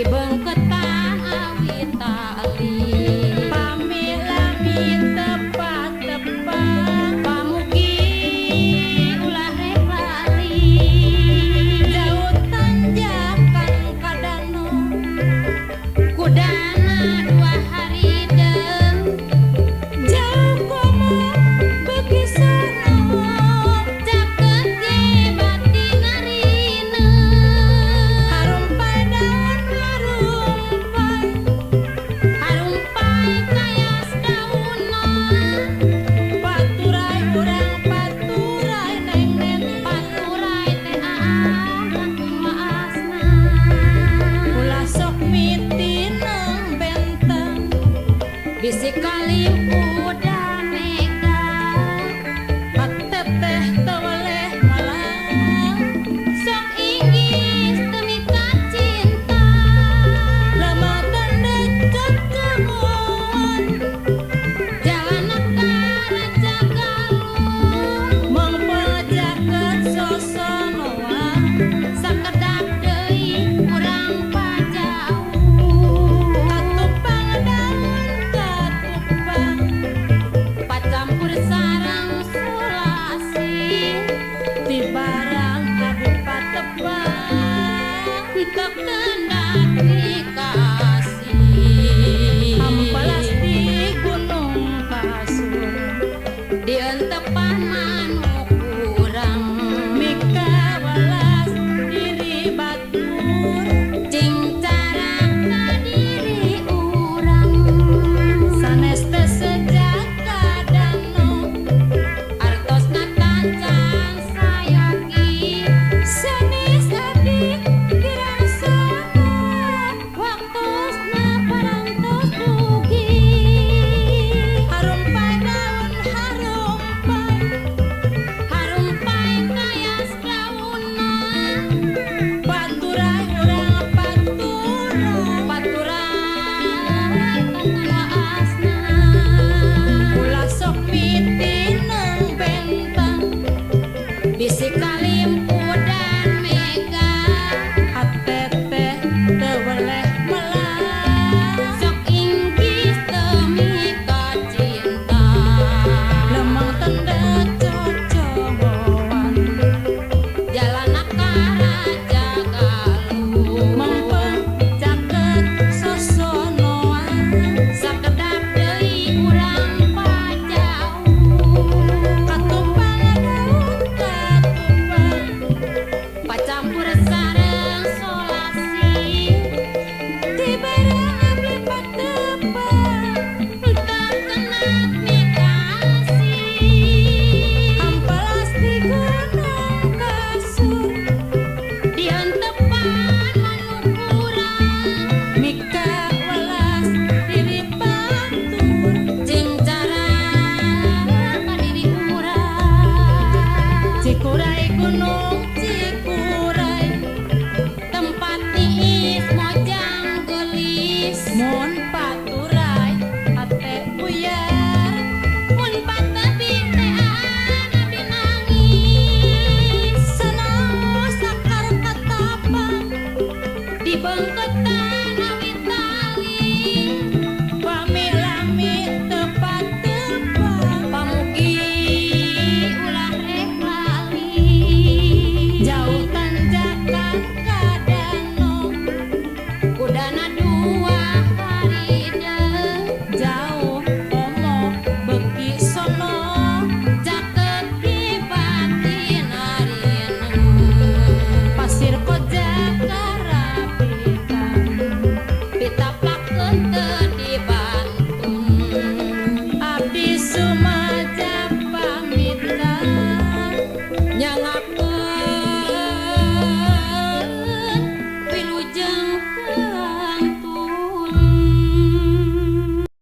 Dibengketan awi tali pami lami tepat-tepat pamugi ulah rek lali jauh tanjakan kadano kudana dua hari deung jauh komo beuki sono caket ge bati ngarina harumpai daun harumpai harumpai kayas daunna paturai urang paturai neng nene paturai teh aang waasna ulah sok mitineng benteng bisi kalim udah mega pateteh teu weleh malang sok inggis demi kacinta lematan dekat kamuan jalan Raja Galuh mengpejaket sosonoan sakedap deui urang pajauh katupang daun katupang pacampur sareng sulasi ti barang abdi patepang teu kendak dikasih hampelas di Gunung Kasur dientepan manuk urang mika welas diri batur cing caraka diri urang sanes teh sejak kadano artosna tacan sayogi sanes abdi dirasana waktosna parantos dugi harumpai daun harumpai harumpai kayas daunna paturai urang paturai paturai waasna ulah sok mitineng bentang bisi kalim udan mega hateteh teu weleh melang sok inggis demi kacinta lemang tenda cocoboan jalan Raja Galuh mempeng caket sosonoan sakedap deui urang pajauh katumpang daun katupang pacampur sareng solasi ti barang abdi patepang teu kenak mikasih hampelas di Gunung Kasur dientepan manuk urang mika welas diri batur jeung caraka diri urang Cikuray Gunung Cikuray tempat niis mojang geulis mun paturai hate buyar mun patebi teh abdi nangis sanaos sakar katapang dibengket